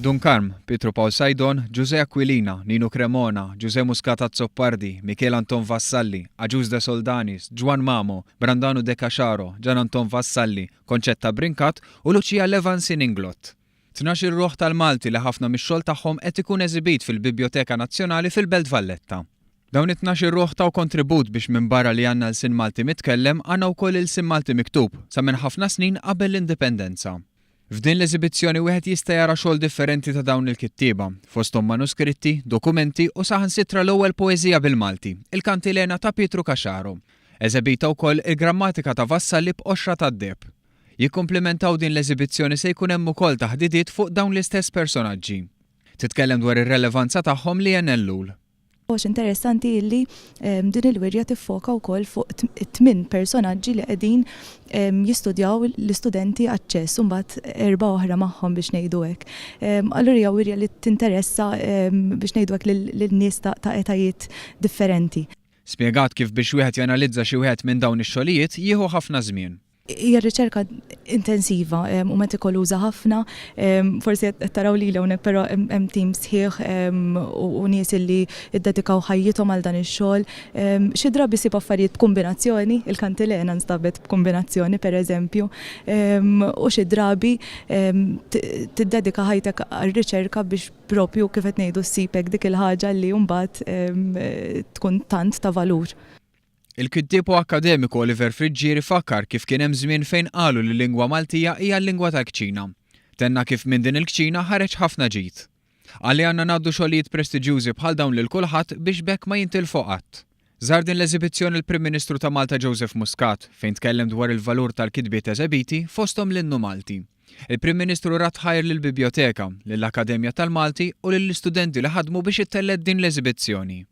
Dun Karm, Pietru Pawl Saydon, Ġużè Aquilina, Ninu Cremona, Ġużè Muscat Azzopardi, Mikiel Anton Vassalli, Agius de Soldanis, Ġwann Mamo, Brandanu de Caxaro, Ġan Anton Vassalli, Concetta Brincat u Lucia Levansin Inglott. 12-il ruħ tal-Malti li ħafna mix-xogħol tagħhom qed ikun eżibit fil-Bibjoteka Nazzjonali fil-Belt Valletta. Dawn it-tnax-il ruħ taw kontribut biex minbarra li għandna lsien Malti mitkellem, għandna wkoll ilsien Malti miktub, sa minn ħafna snin qabel l-Indipendenza. F'din l-eżibizzjoni wieħed jista' jara xogħol differenti ta' dawn il-kittieba, fosthom manuskritti, dokumenti u saħansitra l-ewwel poeżija bil-Malti, il-Kantilena ta' Pietru Caxaro. Eżebita wkoll il-Grammatika ta' Vassalli b'qoxra tad-deheb. Jikkumplimentaw din l-eżibizzjoni se jkun hemm ukoll taħdidiet fuq dawn l-istess personaġġi. Titkellem dwar ir-relevanza tagħhom Leanne Ellul. Għax interessanti illi din il-wirja tiffoka wkoll fuq it-tminn personaġġi li qegħdin jistudjaw l-istudenti aċċess u mbagħad erbgħa oħra magħhom biex ngħidu hekk. Allura hija wirja li tinteressa biex ngħidu hekk lil nies ta' etajiet differenti. Spjegat kif biex wieħed janalizza xi wieħed minn dawn ix-xogħlijiet jieħu ħafna żmien. Hija riċerka intensiva u metikoluża ħafna. Forsi qed taraw lili hawnhekk però hemm tim sħiħ u nies illi ddedikaw ħajjithom għal dan ix-xogħol. Xi drabi ssib affarijiet b'kumbinazzjoni, il-kantilena nstabet b'kumbinazzjoni pereżempju, u xi drabi tiddedika ħajtek għar-riċerka biex propju kif qed ngħidu ssib hekk dik il-ħaġa li mbagħad tkun tant ta' valur. Il-kittieb u akkademiku Oliver Friggieri fakkar kif kien hemm żmien fejn qalu li l-lingwa Maltija hija l-lingwa tal-kċina. Tenna kif minn din il-kċina ħareġ ħafna ġid. Qal li għandna ngħaddu xogħlijiet prestiġjużi bħal dawn lil kulħadd biex b'hekk ma jintilfu qatt. Żar din l-eżibizzjoni l-Prim Ministru ta' Malta Joseph Muscat, fejn tkellem dwar il-valur tal-kitbiet eżebiti, fosthom l-Innu Malti. Il-Prim Ministru radd ħajr lill-Bibjoteka, lill-Akkademja tal-Malti u lill-istudenti li ħadmu biex ittellgħet din l-eżibizzjoni.